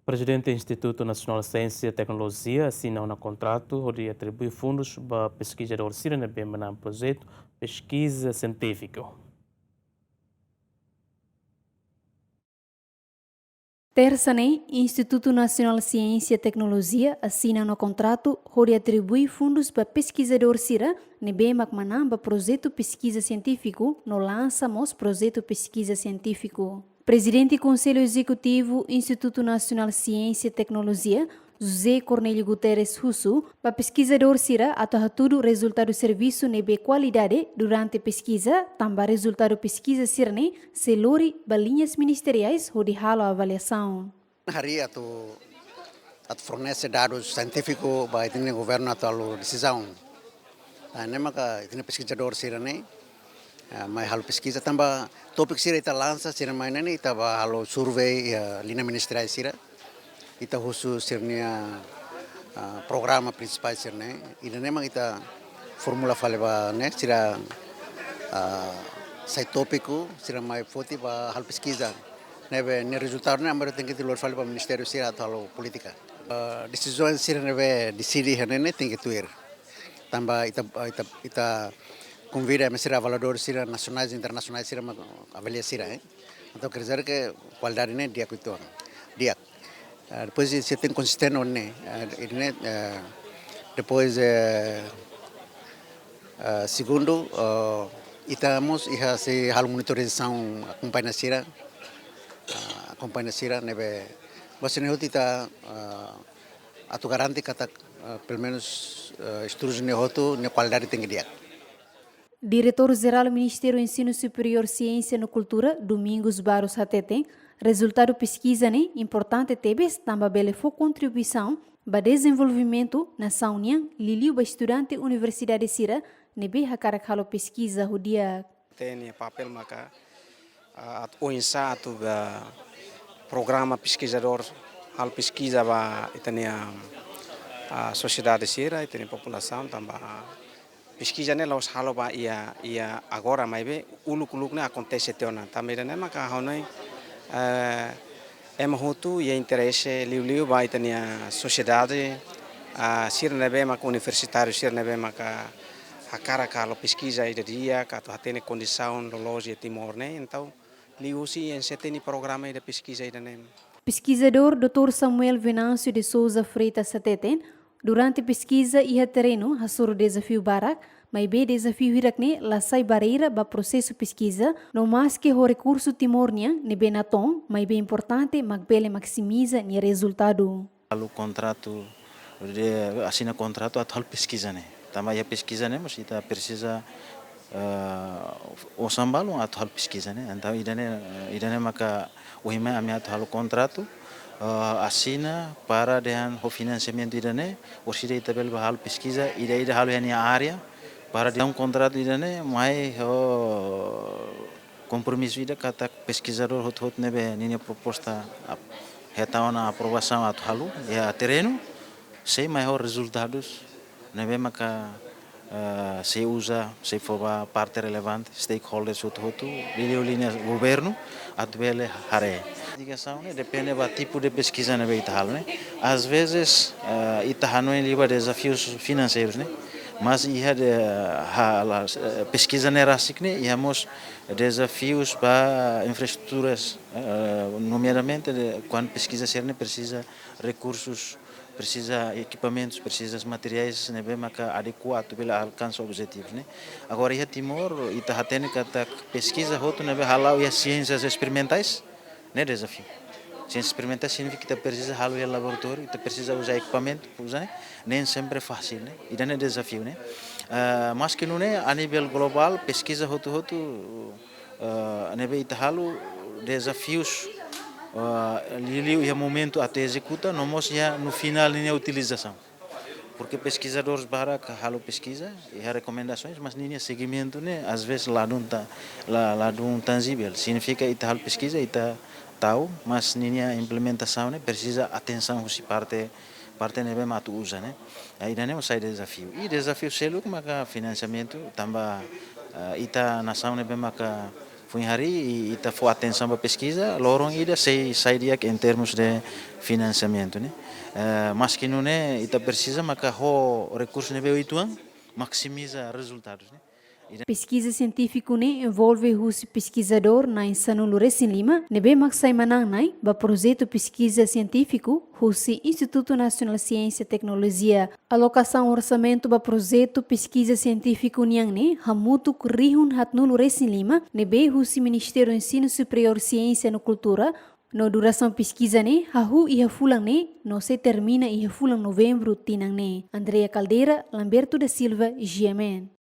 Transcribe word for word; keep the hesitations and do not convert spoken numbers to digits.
Prezidente Institutu Nasionál Siénsia Teknolojia asina ona kontratu hodi atribui fundus ba peskizadór sira ne'ebé manán projetu peskiza sientífiku. Tersa ne'e, Institutu Nasionál Siénsia Teknolojia asina ona kontratu hodi atribui fundus ba peskizadór sira ne'ebé mak manán ba projetu peskiza sientífiku no lansa mós projetu peskiza sientífiku. Prezidente Konsellu Ezekutivu Institutu Nasionál Siénsia Teknolojia, José Cornélio Guterres husu ba peskizadór sira atu hatudu rezultadu servisu ne'ebé kualidade durante peskiza, tanba rezultadu peskiza sira-ne'e sei lori ba liñas ministeriais hodi halo avaliasaun. Harii atu, atu fornese dadus sientífiku ba ita-nia governu atu halo desizaun. Ah, ne'e maka ita-nia peskizadór sira-ne'e, ah, mai halo peskiza tanba tópiku sira ita lansa, sira mai ne'e ita bá halo survei iha liña ministeriál sira. Ita husu sira-nia, ah, programa prinsipál sira-ne'e. Ida-ne'e mak ita formula fali ba ne'e sira, ah, sai tópiku, sira mai foti bá halo peskiza. Ne'ebé nia rezultadu ne'e agora tenke lori fali ba ministériu sira atu halo polítika. Ah, desizaun sira ne'ebé deside iha ne'e ne'e tenke tuir. Tanba ita, ita, ita konvida ami sira avaliadór sira nasionais, internasionais sira mak avalia sira, eh. Entaun, quer dizer que kualidade ne'e di'ak uitoan. Di'ak. Ah, depois, se tem konsistente ou ne'e, ah, ne'e, ah, depois, eh, ah, segundu, ah, ita mós iha sei halo monitorizasaun, akompaña sira, ah, akompaña sira ne'ebé, ba sira-ne'e hotu ita, ah, atu garante katak, ah, pelumenus, ah, estudu ne'e hotu nia kualidade tenke di'ak. Diretór Jerál Ministériu Ensinu Superiór, Siénsia no Kultura, Domingos Barros hateten, rezultadu peskiza ne'e importante tebes tanba bele fó kontribuisaun ba dezenvolvimentu nasaun nian, liuliu ba estudante universidade sira ne'ebé hakarak halo peskiza ho di'ak. Ita-nia papél maka, ah, atu oinsá atu ba programa peskizadór, halo peskiza ba ita-nia, ah, sosiedade sira, ita-nia populasaun, tanba peskiza ne'e la'ós halo ba iha, iha agora, maibé uluk-uluk ne'e akontese tiha ona. Tanba ida-ne'e maka ha'u hanoin, eh, ema hotu iha interese liuliu ba ita-nia sosiedade, ah, sira ne'ebé maka universitáriu, sira ne'ebé maka hakarak halo peskiza ida di'ak, atu hatene kondisaun loloos iha Timor ne'e. Entaun, liuhusi INCT nia programa ida peskiza ida-ne'e. Peskizadór doutór Samuel Venâncio de Sousa Freitas hateten, durante peskiza iha terrenu hasoru dezafiu barak, maibé dezafiu hirak-ne'e la sai barreira ba prosesu peskiza, no maske ho rekursu Timor nian ne'ebé natoon, maibé importante mak bele maksimiza nia rezultadu. Halo kontratu, de, asina kontratu atu halo peskiza ne'e. Tanba iha peskiza ne'e mós ita presiza, eh, osan balun atu halo peskiza ne'e. Entaun ida-ne'e, eh, ida-ne'e maka ohin mai ami atu halo kontratu, eh, asina para dehan ho finansiamentu ida-ne'e, orsida ita bele bá halo peskiza, ida-ida halo iha nia área, para dehan kontratu ida-ne'e, mai ho kompromisu ida katak peskizadór hotu-hotu ne'ebé ninia proposta ap-, hetan ona aprovasaun atu halo iha terrenu, sei mai ho rezultadus ne'ebé maka, eh, sei uza, sei fó ba parte relevante, stakeholders hotu-hotu, liuliu liña governu, atu bele haree. Indikasaun ne'e depende ba tipu de peskiza ne'ebé ita halo ne'e. Às vezes, eh, ita hanoin liu ba dezafius finanseirus ne'e. Mas iha de, ha, la, eh, peskiza ne'e rasik ne'e, iha mós dezafius ba infraestruturas, eh, nomeadamente de, kuandu peskiza sira-ne'e presiza rekursus, presiza ekipamentus, presiza materiais ne'ebé maka adekuadu atu bele alkansa objetivu ne'e. Agora iha Timor, ita hatene katak peskiza hotu ne'ebé hala'o iha siénsias esperimentais, ne'e dezafiu. Siénsia esperimentais signifika ita presiza halo iha laboratóriu, ita presiza uza ekipamentu, uza ne'e, nem sempre fásil ne'e. Ida-ne'e dezafiu ne'e. Ah, maske nune'e, a nivel globál, peskiza hotu-hotu, ah, ne'ebé ita halo, dezafius, ah, liuliu iha momentu atu ezekuta, no mós iha no finál ninia utilizasaun. Porque peskizadores barak halo peskiza, iha rekomendasoens, mas ninia segimentu ne'e, às vezes, ladún ta-, la, ladún tanjível. Signifika ita halo peskiza, ita tau, mas ninia implementasaun ne'e presiza atensaun husi parte, parte ne'ebé mak atu uza ne'e. Ah, ida-ne'e mós sai dezafiu. I dezafiu seluk maka finansiamentu, tanba, ah, ita nasaun ne'ebé maka Foin harii ita fó atensaun ba peskiza, loron ida sei sai di'ak em termos de finansiamentu ne'e. Eh, maski nune'e ita presiza maka ho rekursu ne'ebé uitoan maksimiza rezultadus ne'e. Peskiza sientífiku ne'e envolve husi peskizadór na'in sanulu resin lima ne'ebé mak sai manán-na'in ba projetu peskiza sientífiku husi Institutu Nasionál Siénsia Teknolojia. Alokasaun orsamentu ba projetu peskiza sientífiku nian ne'e hamutuk rihun haatnulu resin lima ne'ebé husi Ministériu Ensinu Superiór, Siénsia no Kultura, no durasaun peskiza ne'e hahú iha fulan ne'e no sei termina iha fulan Novembru tinan ne'e. Andrea Caldeira, Lamberto da Silva, G M N.